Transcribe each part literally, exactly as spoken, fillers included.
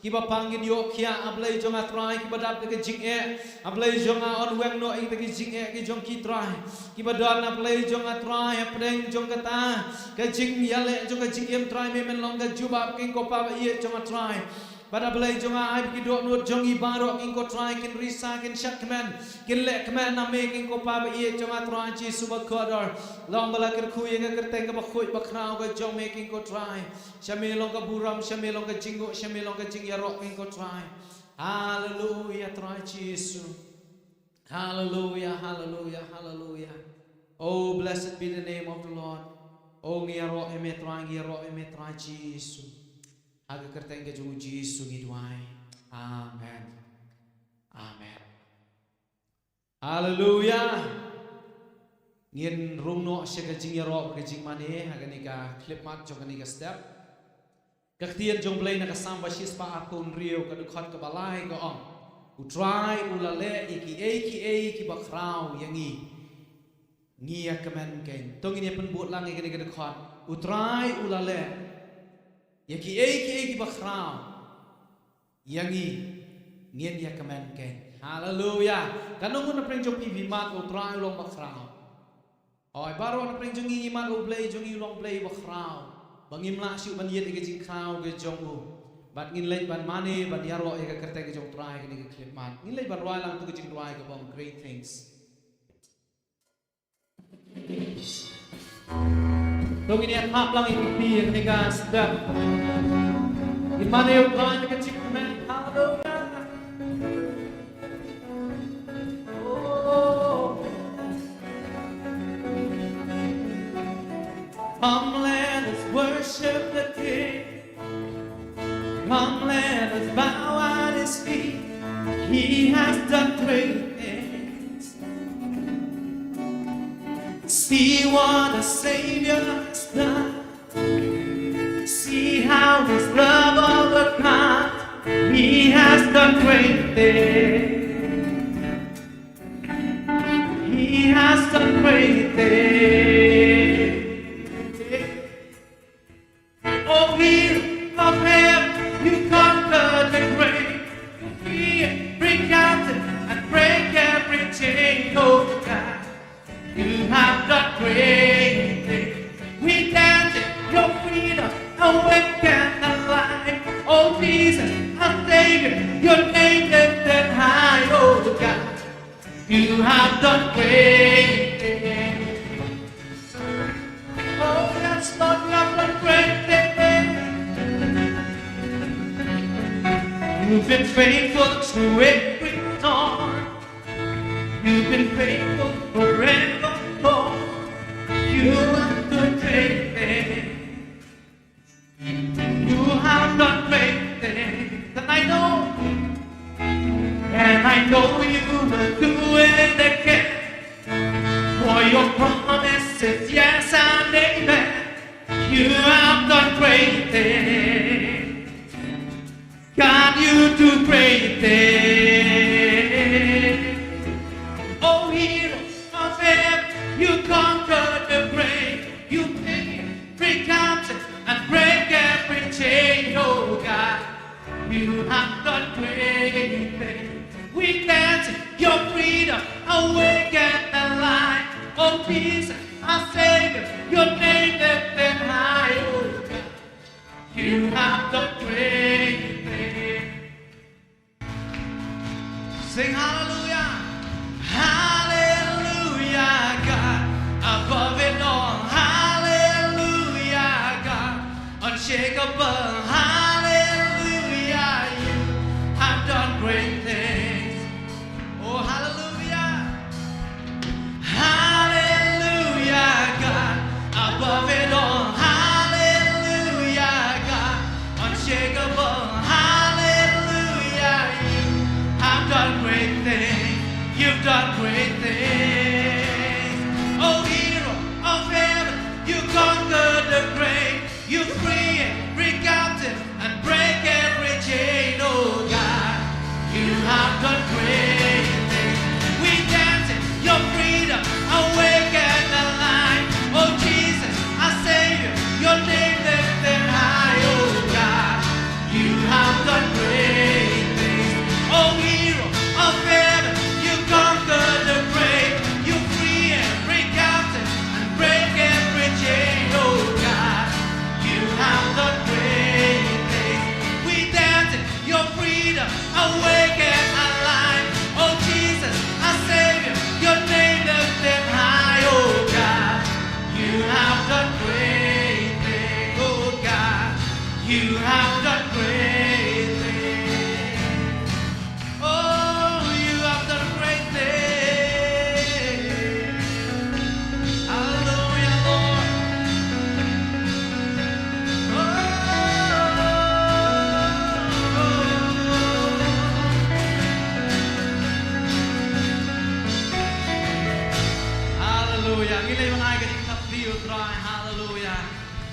Kiba pang kin ïoh khiah, A Blei jong nga Trai, kiba dap da ka jingeh, A Blei jong nga, yn weng noh ïa kita ki jingeh ki jong ki Trai. Kiba don, A Blei jong nga Trai, hapdeng jong kata ka jingïaleh jong ka jingim Trai, me men long ka jubab kin ko Pa ba ïeit jong nga Trai. Bad A Blei jong nga, ai ba ki dohnud jong ngi baroh kin ko Trai, kin risa, kin shad kmen, kin leh kmen na me kin ko Pa ba ïeit jong nga Trai Jisu ba kordor. Long ba la kyrkhu ïa ka kyrteng kaba khuid ba khraw ka jong me kin ko Trai. Sha me long ka burom, sha me long ka jingnguh, sha me long ka jingïaroh kin ko Trai. Haleluya Trai Jisu. Haleluya, haleluya, haleluya. Oh, blessed be the name of the Lord. Oh, ngi ïaroh ïa me Trai, ngi ïaroh ïa me Trai Jisu. Ha ka kyrteng ka jong u Jisu ngi duwai. Amen. Amen. Haleluya. Ngin rung noh sha ka jingïaroh, ka jingmane ha kane ka khyllipmat jong kane ka step. Ka ktien jong Blei na ka Salm ba shispah arphew hynriew, ka dkhot kaba lai ka ong, U Trai u la leh ïa kiei kiei kiba khraw ïa ngi, ngi ïa kmen kein. To ngin ïa pynbud lang ïa kane ka dkhot. U Trai u la leh ïa kiei kiei kiba khraw ïa ngi, ngin ïa kmen kein. Haleluya. Katno ngut na pdeng jong phi phi mad U Trai u long ba khraw? Hooid, baroh na pdeng jong ngi ngi mad U Blei jong ngi u long Blei ba khraw, ba ngim lah shuh ban ïit ïa ka jingkhraw ka jong u. Bad ngin leit ban mane ban ïaroh ïa ka kyrteng ka jong U Trai ha kane ka khyllipmat. Ngin leit ban rwai lang tu ka jingrwai kaba ong Great Things. To ngin ïa thap lang ïa ka kti ïa kane ka step. Ngin mane ïa U Trai ha ka jingkmen. Haleluya. Oh. Come, let us worship the King. Come, let us bow at his feet. He has done great things. See what the Savior has done. See how his love overcomes. He has done great things. He has done great things. Oh, King of heaven, you conquer the grave. You free every captive and break every chain, oh God. You have done great things. We dance in your freedom, awake and alive. Oh Jesus, our Savior, your name lifted high, oh God. You have done great things. Oh yes, Lord, you have done great things. You've been faithful through every storm. You've been faithful forevermore. You have done great things. You have done great things, and I know, and I know you will do it again. For your promise is yes and amen. You have done great things. God, you do great things. Oh, hero of heaven, you conquer the grave. You free every captive and break every chain, oh God. You have done great things. We dance in your freedom, awake and alive. Oh Jesus, our Savior, your name lifted high, oh God. You have done great things. Sing hallelujah. Hallelujah, God, above it all. Hallelujah, God, unshakable. Hallelujah, you have done great things. Oh, hallelujah. Hallelujah, God, above it all. Hallelujah, God, unshakable. Hallelujah, you have done great things. You've done great things. Oh, hero of heaven, you conquered the grave. You free every captive and break every chain, oh God. You have done great things. We dance in your freedom, awake and alive. Oh Jesus, our Savior, your name lifted high, oh God. You have done great Ngi leit ban ai ka jingthap kti ïa u Trai, haleluya.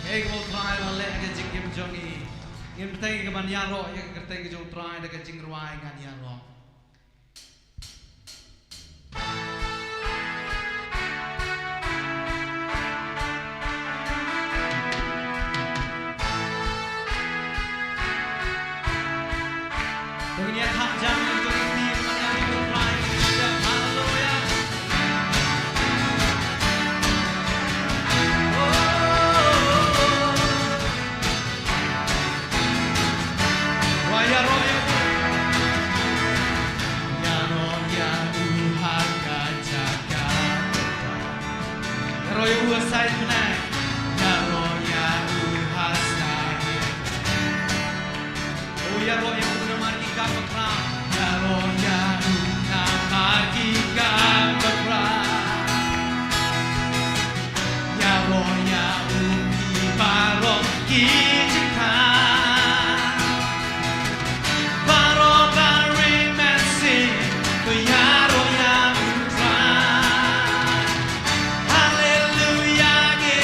Ïa kaba u Trai u la leh ha ka jingim jong ngi. Ngim teng ïa ka ban ïaroh ïa ka kyrteng ka jong u Trai da ka jingrwai, ngan ïaroh. Ïaroh ïa u ha ka jaka kata. Ïaroh ïa u ha side mynne. Ïaroh ïa u ha side. O ïaroh ïa u namar ki kam bakhraw. Ïaroh ïa u namar ki kam bakhraw. Ïaroh ïa u ki baroh ki jingkha. Baroh ba rim mynsiem, to ïaroh ïa u Trai. Haleluya, ngi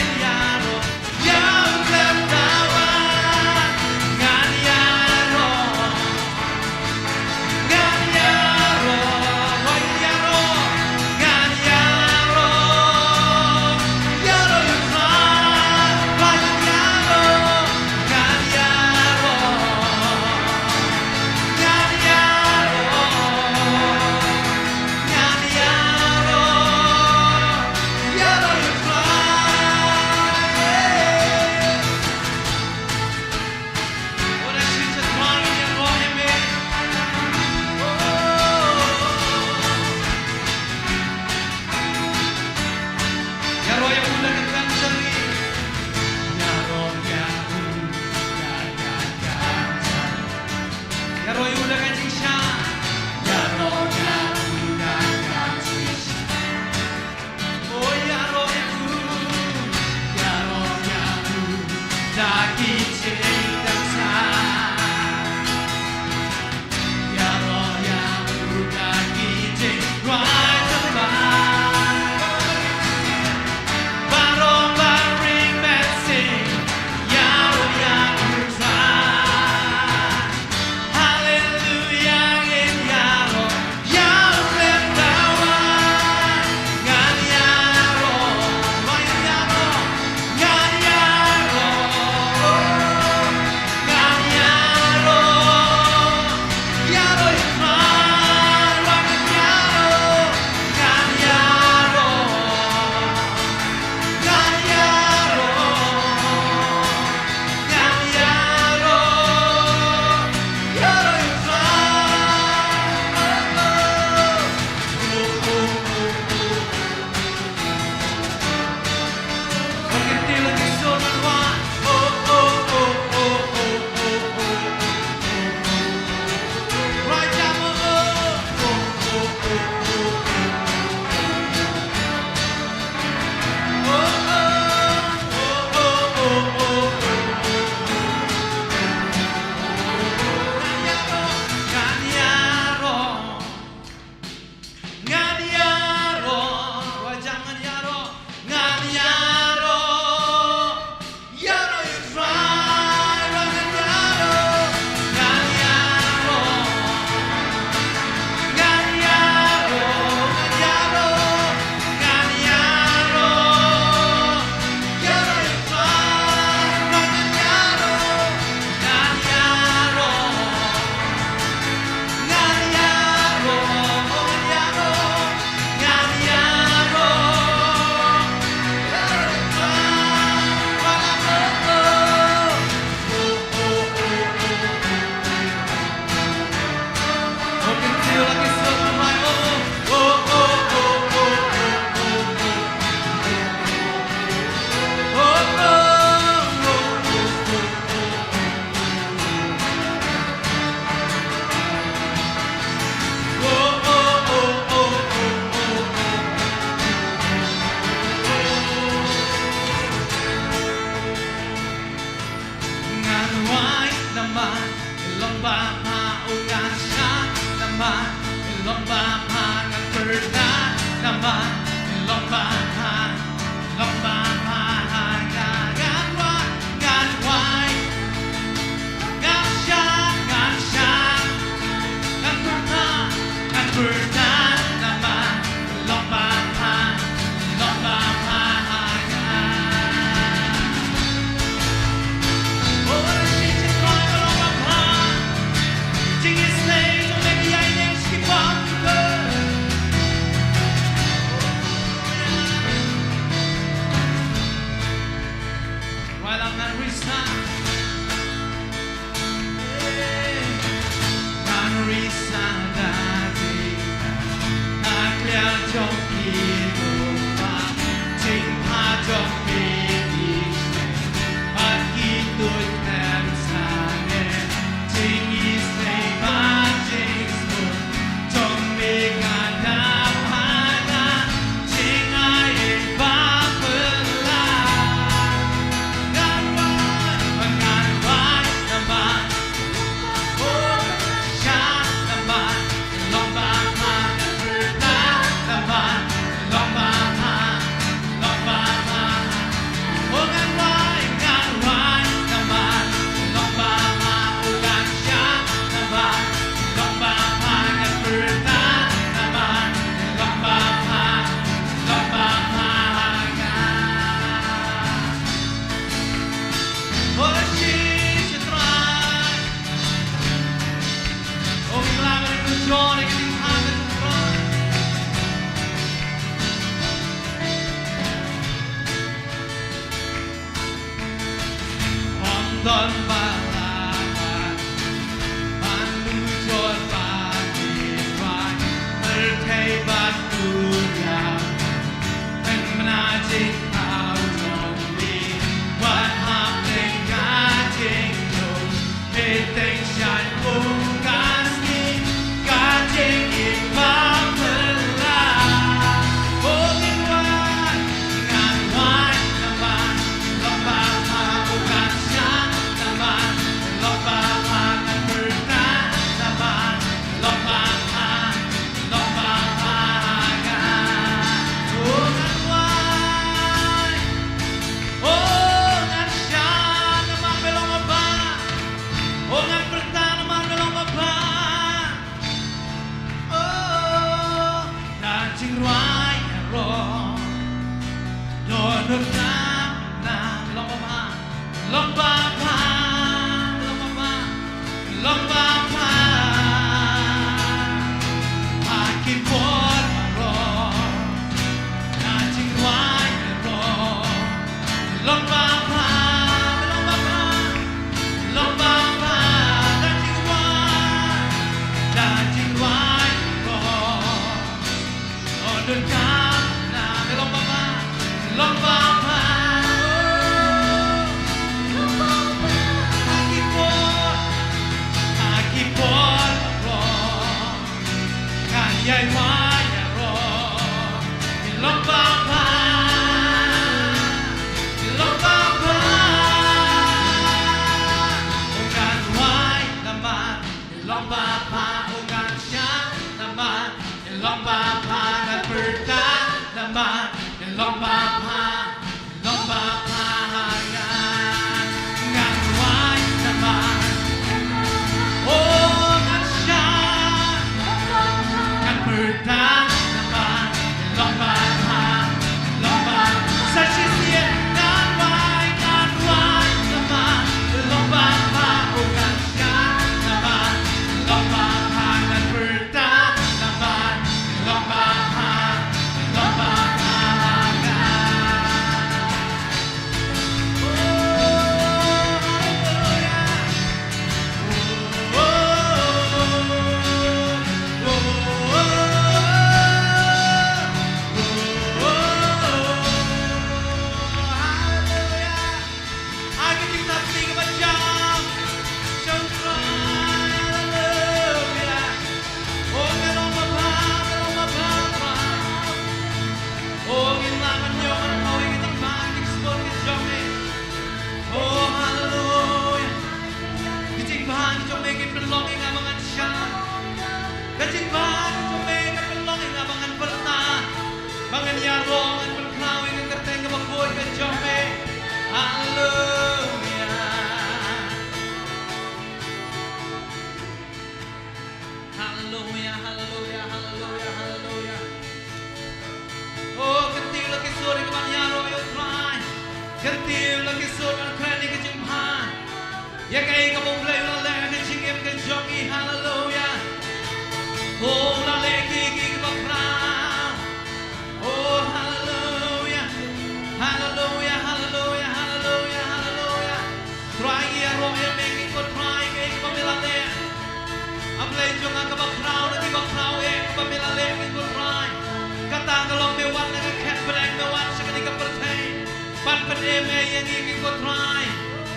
Ïa me ïa ngi ko Trai,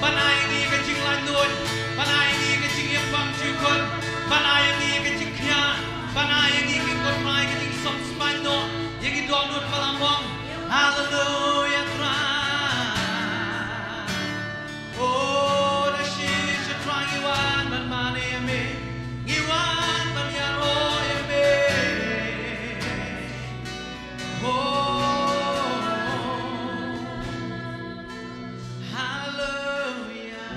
ban ai ïa ngi ka jinglaitluid, ban ai ïa ngi ka jingïapang jingkhun, ban ai ïa ngi ka jingkñia, ban ai ïa ngi ko Trai ka jingsngewsih noh ïa ki dohnud ba la mong. Haleluya Trai. O da shisha Trai ngi wan ban mane ïa me, ngi wan ban ïaroh ïa me. Oh, haleluya.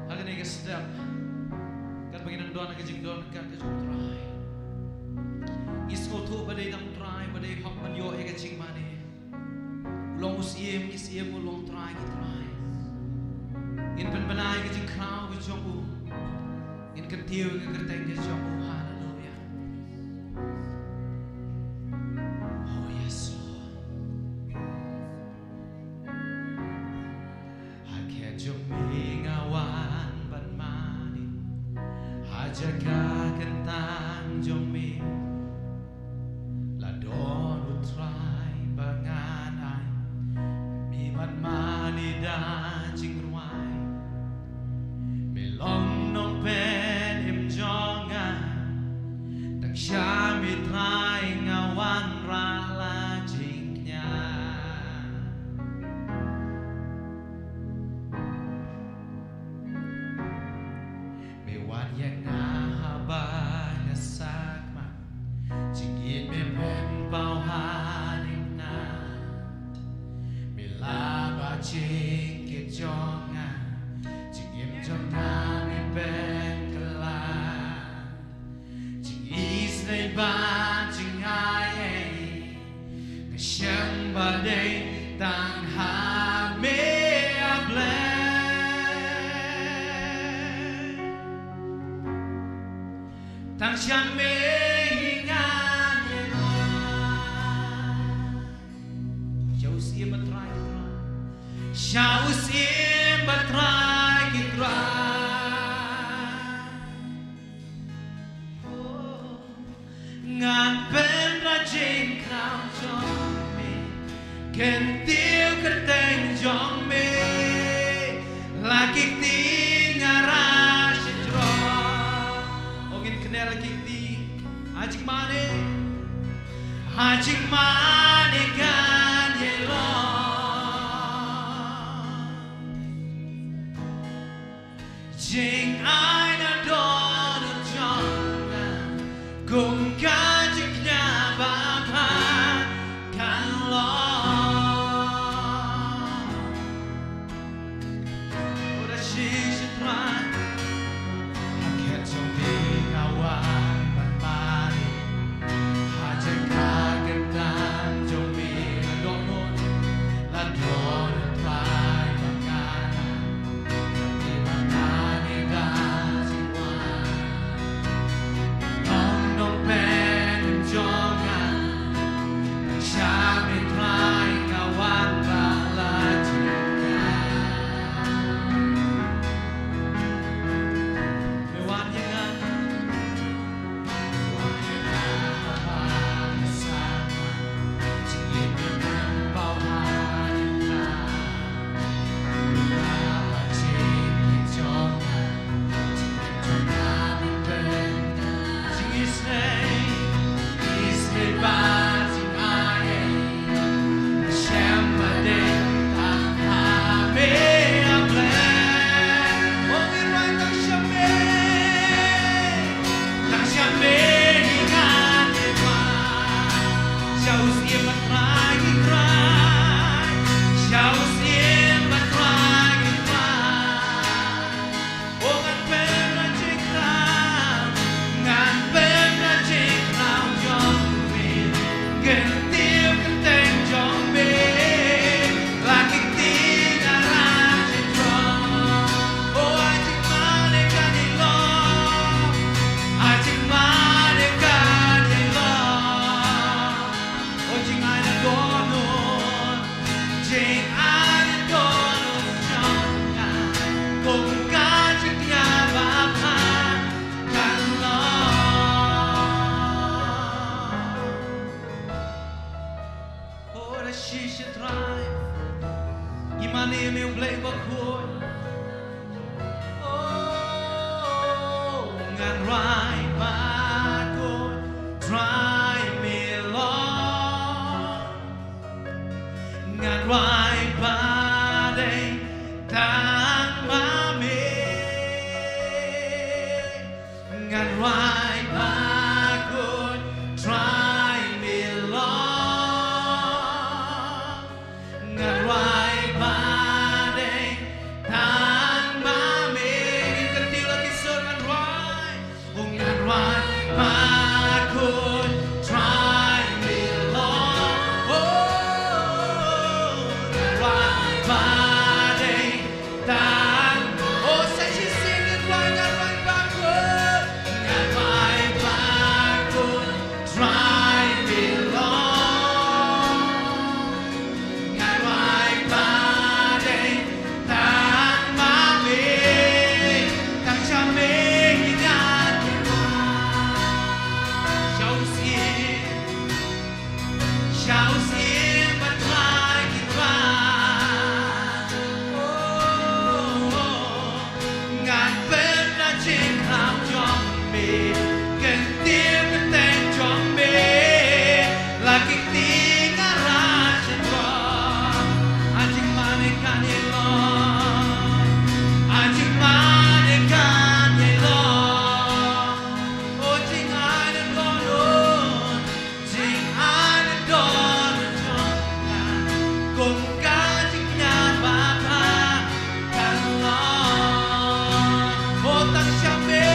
Ha kane ka step, katba ngi nang don ha ka jingdon ka jong u Trai, ngi sngewthuh ba dei tang u Trai ba dei hok ban ïoh ïa ka jingmane. U long u Syiem ki syiem, u long Trai ki trai. Ngin pynbna ïa ka jingkhraw ka jong u. Ngin kyntiew ïa ka kyrteng ka jong u. Haleluya. Oh yes, Lord. Ha khet jong me nga wan ban mane, ha jaka kyntang jong me. La don u Trai ba ngan ai, me ban mane da jingrwai. Me long nongpynim jong nga, tang sha me Trai nga wanrah la jingkñia. Me wad ïa nga haba nga sakma, jingim me pynpaw ha ïing nga. Me lah ba jingkit jong nga, jingim jong nga me pynkylla. Jingisynei bad jingai nga shem ba dei tang ha me, A Blei. Tang sha me hi ngan ïeng. Sha u Syiem Trai ki trai. Sha u Syiem Trai ki trai. Ngan pynrah jingkhraw jong me, kyntiew kyrteng jong me, la ki kti nga rah shajrong. O ngin kner la ki kti. Ha jingmane, ha jingmane ngan ïalong. Jingai na dohnud jong nga kum ka jingkñia ba bha kan long. O da shisha Trai, ha khet jong me nga wan ban mane. Ha jaka kyntang jong me la dohnud, la dohnud Trai ba ngan ai, la me ba ngan ïada jingwan. Nong nongpynim jong nga, sha me Trai nga wanrah la jingkñia. Me wan ïa nga. O ngan pynrah jingkhraw, ngan pynrah jingkhraw jong me. Kyntiew kyrteng jong me, la ki kti nga rah shajrong. O ha jingmane ngan ïalong, ha jingmane Bakhuid. Oh, ngan rwai bakhuid, Trai me long. Ngan rwai ba dei tang ma me. Ngan rwai bakhuid, Trai me long. Ngan rwai ba dei tang ma me. Ngin kyntiew la ki sur, ngan rwai. Oh, ngan rwai bakhuid, Trai me long. Oh, ngan rwai ba dei tang. Oh, sa shisien ngan rwai, ngan rwai bakhuid. Ngan rwai bakhuid, Trai me long. Ngan rwai ba dei tang ma me. Tang sha me hi ngan ïa rwai. Sha u Syiem, sha u Syiem Batrai ki trai. Oh, oh, oh. Ngan pynbna jingkhlam jong me, kyntiew kyrteng jong me, la ki kti nga rah shynrong. Ha jingmane kan ïai long, ha jingmane kan ïai long. O jingai na don, jingai na don jong nga, kum ka jingkñia babha kan long. O tang sha me,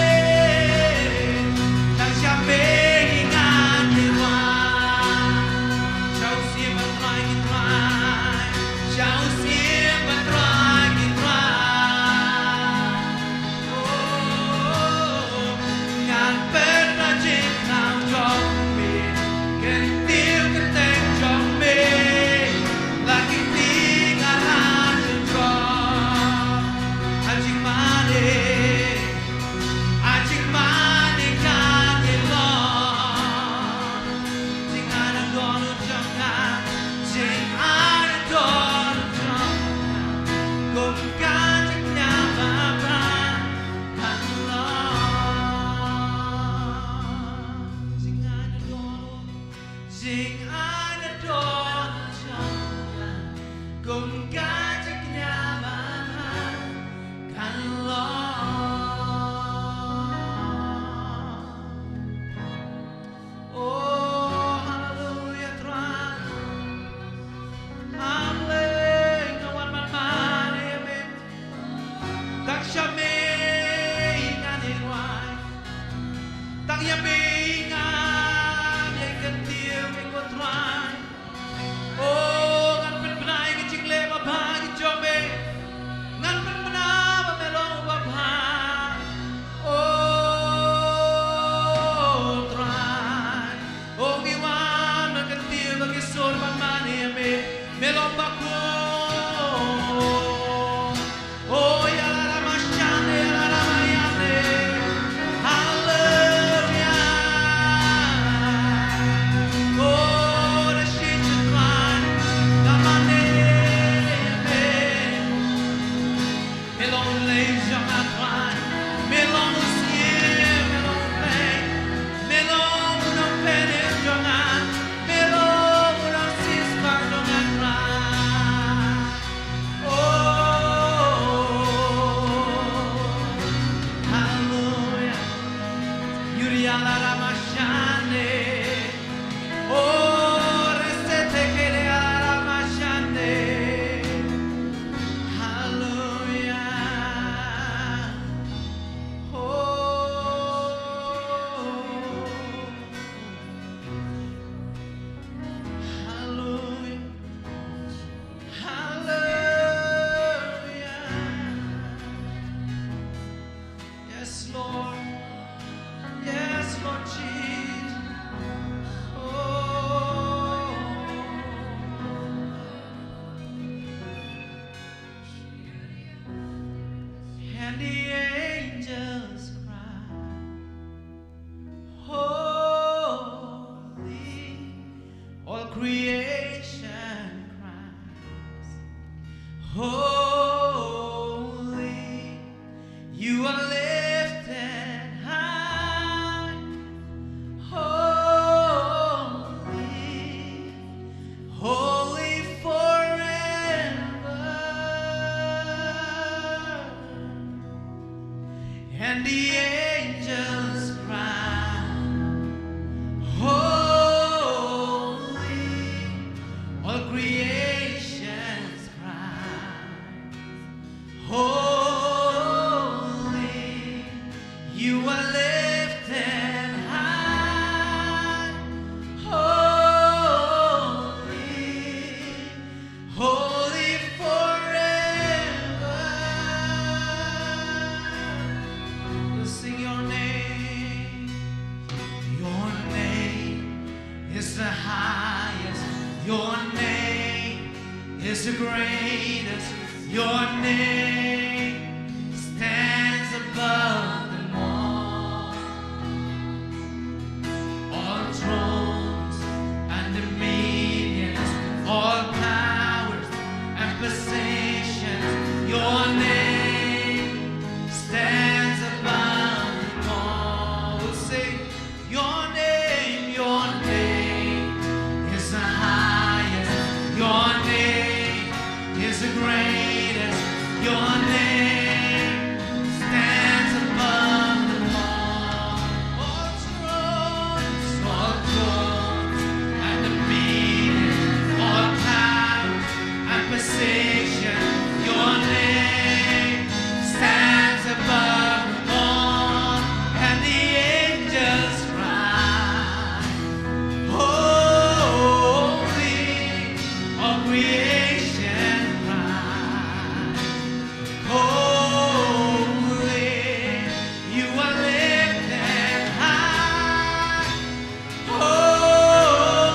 tang sha me hi ngan ïai rwai. Sha u Syiem Batrai ki trai, sha u Syiem Batrai ki trai. Ngan pynbna jingkhlam jong me, kyntiew kyrteng jong me, la ki kti nga rah shynrong. Ha jingmane, ha jingmane kan ïai long. Jingai na don jong nga, jingai na don jong nga, kum ka jingkñia babha kan long. Jingai na don, jingai na don jong nga, kum ka jingkñia babha kan long. Oh, haleluya, Trai. Haleluya, nga wan man man ïa me. Tang sha me hi ngan ïai rwai. Tang ïa me hi ngan ïai kyntiew, me ko Trai. O, ngan pynbna ïa ki jingleh babha ki jong me. Ngan pynbna ba me long babha. O Trai. O, ngi wan ban kyntiew ba ki sur ban mane ïa me. Me long bakhuid. O, ïa la la ma shane, ïa la la ma yane. Haleluya. O, da shi jingkyrpad, da mane ïa me. Me long u Blei jong nga Trai. Me long u Syiem, me long u Blei. Me long u nongpynim jong nga. Me long u nongsiewspah jong nga Trai. Oh, haleluya. Yuria la ramashane. Oh, resete kere la ramashane. Haleluya. Oh, haleluya. Hallelujah. Yes, Lord. Yes, Lord Jesus. Oh, is the greatest. Your name stands above them all. All thrones and dominions, all powers and positions, your name stands above them all. We'll sing, your name, your name is the highest. Your name is the greatest. Your name stands above them all. All thrones, all thrones, and dominions, all powers and positions, your name stands above them all. And the angels cry, holy, all creation cries, holy, you are lifted high. Holy,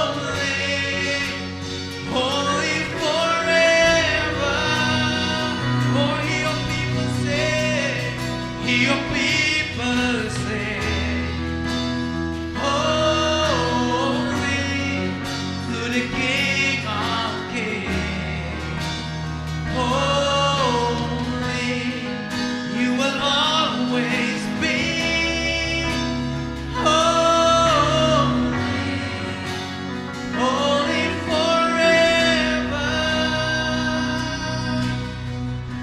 holy forever. Oh, hear your people say, hear your people say, holy to the King of Kings. Holy, you will always be. Holy, holy forever.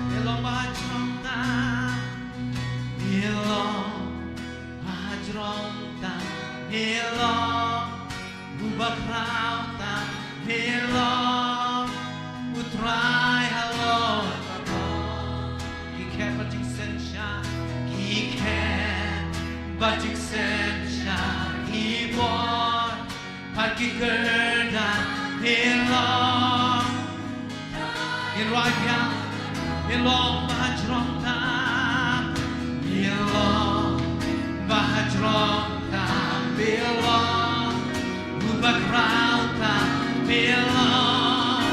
Ngi long ba hajrong tam, ngi long ba hajrong tam, ngi long u bakhraw tam, ngi long u Trai halor baroh. Ki khet bad jingsynshar, ki khet bad jingsynshar, ki bor bad ki kyrdan, ngi long. Ngi rwai biang, ngi long ba hajrong tam, ngi long ba hajrong tam, ngi long u bakhraw tam, ngi long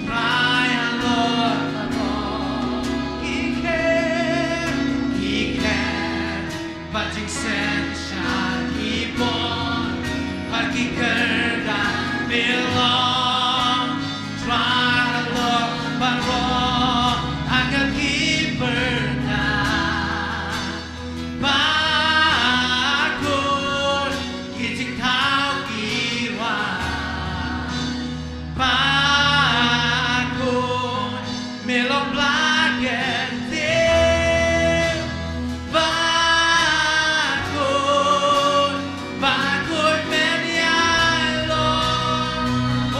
Trai halor baroh. Ki khet, ki khet bad jingsynshar, ki bor bad ki kyrdan, ngi long Trai halor baroh. Ha ka ki pyrthei, bakhuid ki jingthaw ki rwai, bakhuid me long Blei kyntien. Bakhuid, bakhuid men ïalong.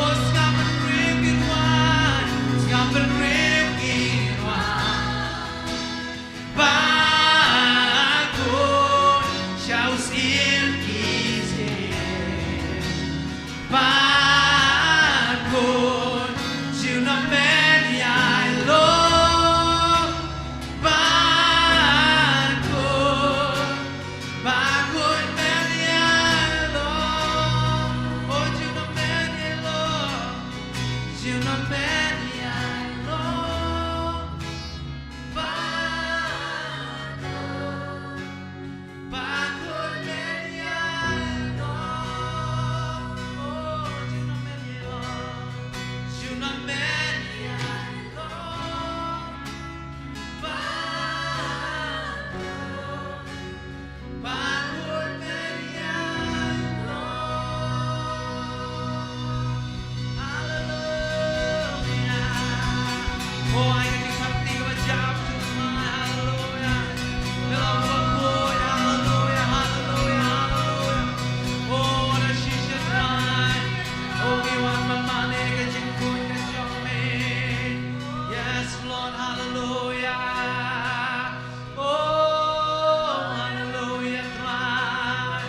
Oh, sngap bynriew ki rwai, sngap bynriew ki rwai. Bakhuid sha u Syiem ki syiem. Bakhuid junom men ïalong. Bakhuid, bakhuid men ïalong. Oh, junom men ïalong. Junom men ïalong. Yes, Lord, hallelujah. Oh, hallelujah, Trai.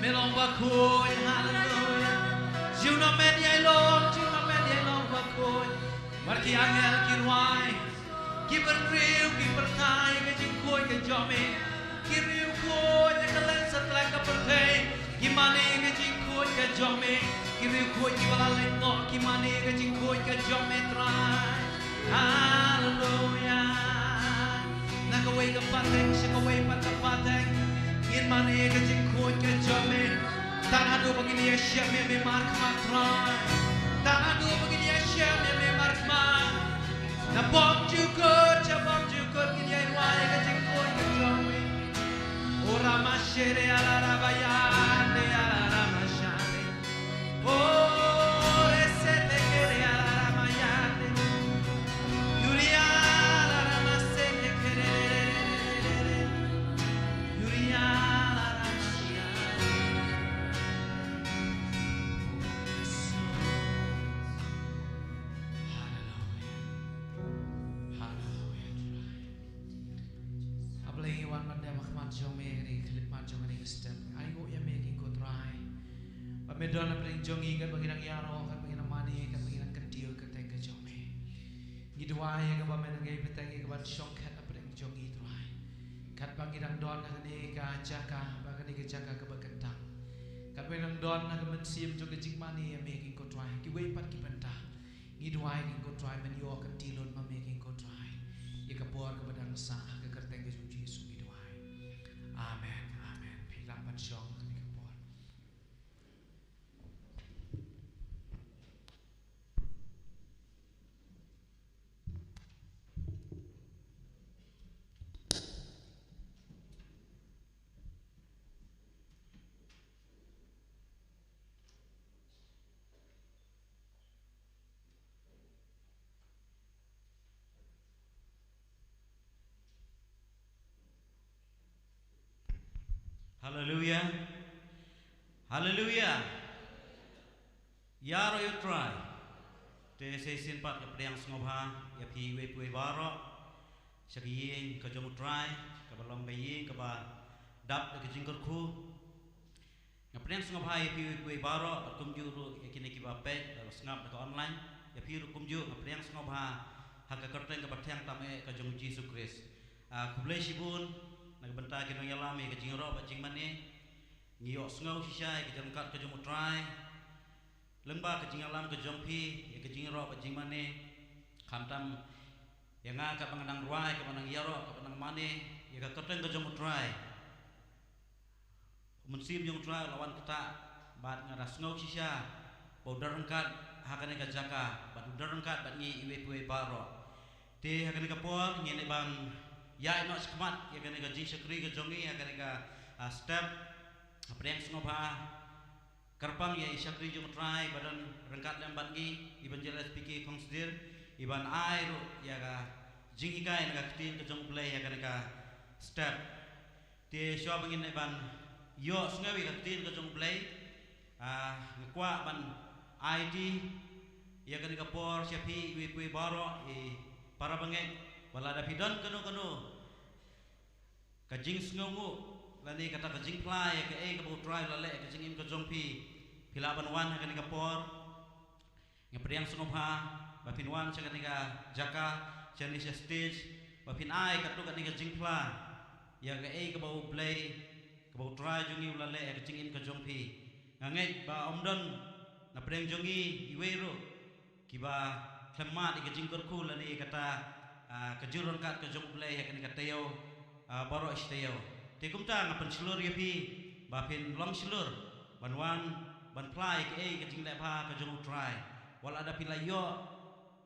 Me long bakhuid, haleluya. Junom men ïai long, junom men ïai long bakhuid. Bad ki angel ki rwai, ki bynriew ki pyrthei ïa ka jingkhuid ka jong me. Ki riewkhuid ïa ka lynti satlak ka pyrthei ki mane ïa ka jingkhuid ka jong me. Ki riewkhuid kiba la leit noh ki mane ka jingkhuid ka jong me Trai. Haleluya. Na kawei ka pateng sha kawei pat ka pateng, ngin mane ka jingkhuid ka jong me. Tang haduh ba ngin ïashem ïa me markhmat Trai. Tang haduh ba ngin ïashem ïa me markhmat. Na bymjukut sha bymjukut ngin ïai rwai ka jingkhuid ka jong me. O Ramashere ala Rabayande ala Ramashere. O Resete kere ala Ramayande. Yuri ala Ramasete kere. Yuri ala Ramashere. Haleluya. Haleluya. A Blei, ngi wan ban dep ha khmat jong me ha kane ka khyllipmat jong kane ka step. Ai nguh ïa me ko Trai. Ba me don hapdeng jong ngi katba ngi dang ïaroh, katba ngi dang mane, katba ngi dang kyntiew ïa ka kyrteng ka jong me. Ngi duwai ïa kaba me nang ïai bteng ïa kaban shongkhet hapdeng jong ngi Trai. Katba ngi dang don ha kane ka jaka, ba kane ka jaka kaba kyntang. Katba ngi dang don ha ka mynsiem jong ka jingmane ïa me ko Trai. Kiwei pat ki bynta. Ngi duwai ko Trai men ïoh ka kti lut ma me ko Trai. Ïa ka por kaba dang sah ha ka kyrteng ka jong u Jisu ngi duwai. Amen. Amen. Phi lah ban shong ha kane ka por. Haleluya. Haleluya. Ïaroh ïa u Trai. Te shisien pat nga pdiang sngewbha ïa phi iwei pa iwei baroh sha ka ïing ka jong u Trai, kaba long ka ïing kaba dap da ka jingkyrkhu. Nga pdiang sngewbha ïa phi iwei pa iwei baroh, bad kumjuh ruh ïa kine kiba peit bad sngap da ka online. Ïa phi ruh kumjuh nga pdiang sngewbha ha ka kyrteng kaba thiang tam eh ka jong u Jisu Khrist. Ah, khublei shibun na ka bynta ki nongïalam ïa ka jingïaroh bad jingmane. Ngi ïohsngew shisha ïa ka jingryngkat ka jong u Trai. Lyngba ka jingïalam ka jong phi ïa ka jingïaroh bad jingmane, khamtam ïa nga kaba nga nang rwai, kaba nang ïaroh, kaba nang mane ïa ka kyrteng ka jong u Trai. U Mynsiem jong u Trai u la wan kata, bad nga da sngew shisha ba u don ryngkat ha kane ka jaka, bad u don ryngkat bad ngi iwei pa iwei baroh. Te ha kane ka por ngin ïa ban ïaid noh shakhmat ïa kane ka jingshakri ka jong ngi ha kane ka, ah, step. Pdiang sngewbha kyrpang ïa i shakri jong u Trai ba don ryngkat lem bad ngi, Evangelist P K Khongsdir, i ban ai ruh ïa ka jinghikai na ka ktien ka jong u Blei ha kane ka step. Te shuwa ba ngin ïa ban ïohsngew ïa ka ktien ka jong u Blei, ah, nga kwah ban aiti ïa kane ka por sha phi iwei pa iwei baroh, i para bangeit, ba lada phi don kano kano ka jingsngewnguh lane kata ka jingphla ïa kaei kaba u Trai u la leh ha ka jingim ka jong phi, phi lah ban wan ha kane ka por. Nga pdiang sngewbha ba phin wan sha kane ka jaka, shane sha stage, ba phin ai katto katne ka jingphla ïa kaei kaba u Blei, kaba u Trai jong ngi u la leh ha ka jingim ka jong phi. Nga ngeit ba ym don na pdeng jong ngi iwei ruh kiba khlem mad ïa ka jingkyrkhu lane ïa kata, ah, ka jingryngkat ka jong u Blei ha kane ka taïew, ah, baroh shi taïew. Te kumta nga pynshlur ïa phi ba phin long shlur ban wan ban phla ïa kaei ka jingleh bha ka jong u Trai. Wat la da phi la ïoh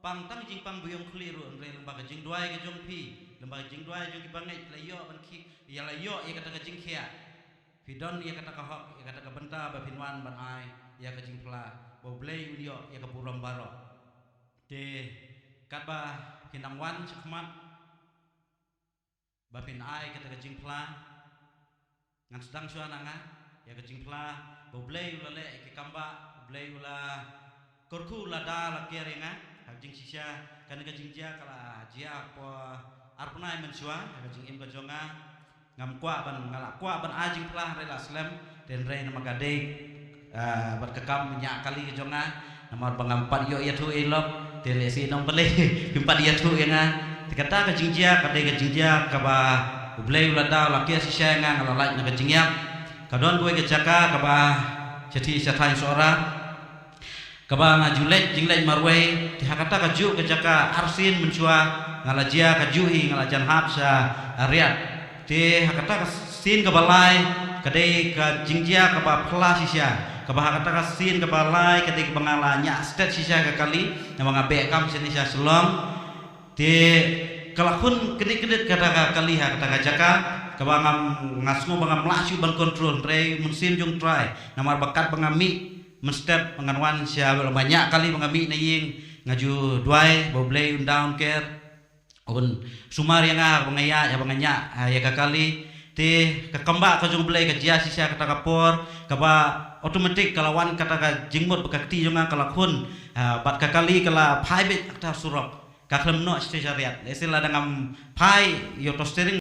pang tang jingpang biang khlieh ruh, hynrei lyngba ka jingduwai ka jong phi, lyngba ka jingduwai jong ki bangeit, phi la ïoh ban ki, ïa la ïoh ïa kata ka jingkhiah. Phi don ïa kata ka hok, ïa kata ka bynta ba phin wan ban ai ïa ka jingphla, ba u Blei un ïoh ïa ka burom baroh. Te katba phin nang wan shakhmat ba phin ai kata ka jingphla, ngan sdang shuwa na nga ïa ka jingphla ba u Blei u la leh ïa ki kambah, u Blei u la kyrkhu, u la da la kiar ïa nga ha ka jingshisha. Kane ka jingjia ka la jia hapoh ar bnai mynshuwa ha ka jingim ka jong nga. Ngam kwah ban, nga la kwah ban ai jingphla hynrei la slem, te hynrei namar ka dei, ah, bad ka kam ñiah kali ka jong nga, namar ba ngam pat ïoh ïathuh ïa i lok, te lehse i nongpynleit phim pat ïathuh ïa nga. Te kata ka jingjia ka dei ka jingjia kaba u Blei u la da u la kiar shisha ïa nga, nga la lait na ka jingïap. Ka don kawei ka jaka kaba shathie shathaiñ Sohra. Kaba nga ju leit jingleit marwei, te ha kata ka juh ka jaka arsien mynshuwa, nga la jia ka juh hi, nga la jan hap sha riat. Te ha kata ka sien kaba lai, ka dei ka jingjia kaba phylla shisha. Kaba ha kata ka sien kaba lai, ka dei kaba nga la ñiah stet shisha ka kali, naba nga beh kam shane sha Shillong. Te ka la khun kdit kdit kata ka kali ha kata ka jaka, kaba nga, nga sngew ba ngam lah shuh ban control, hynrei mynsiem jong U Trai, namar ba katba nga mih mynstep ba ngan wan sha, ba ñiah kali ba nga mih na ïing, nga ju duwai ba U Blei un da un ker, un sumar ïa nga ba nga ïaid, ba nga ñiah, ah, ïa ka kali. Te ka kambah ka jong U Blei ka jia shisha kata ka por, kaba automatic ka la wan kata ka jingmut ba ka kti jong nga ka la khun, ah, bad ka kali ka la phai beit ha kata surok. Ka khlem noh shisha sha riat. Lehse lada ngam phai ïa uto u steering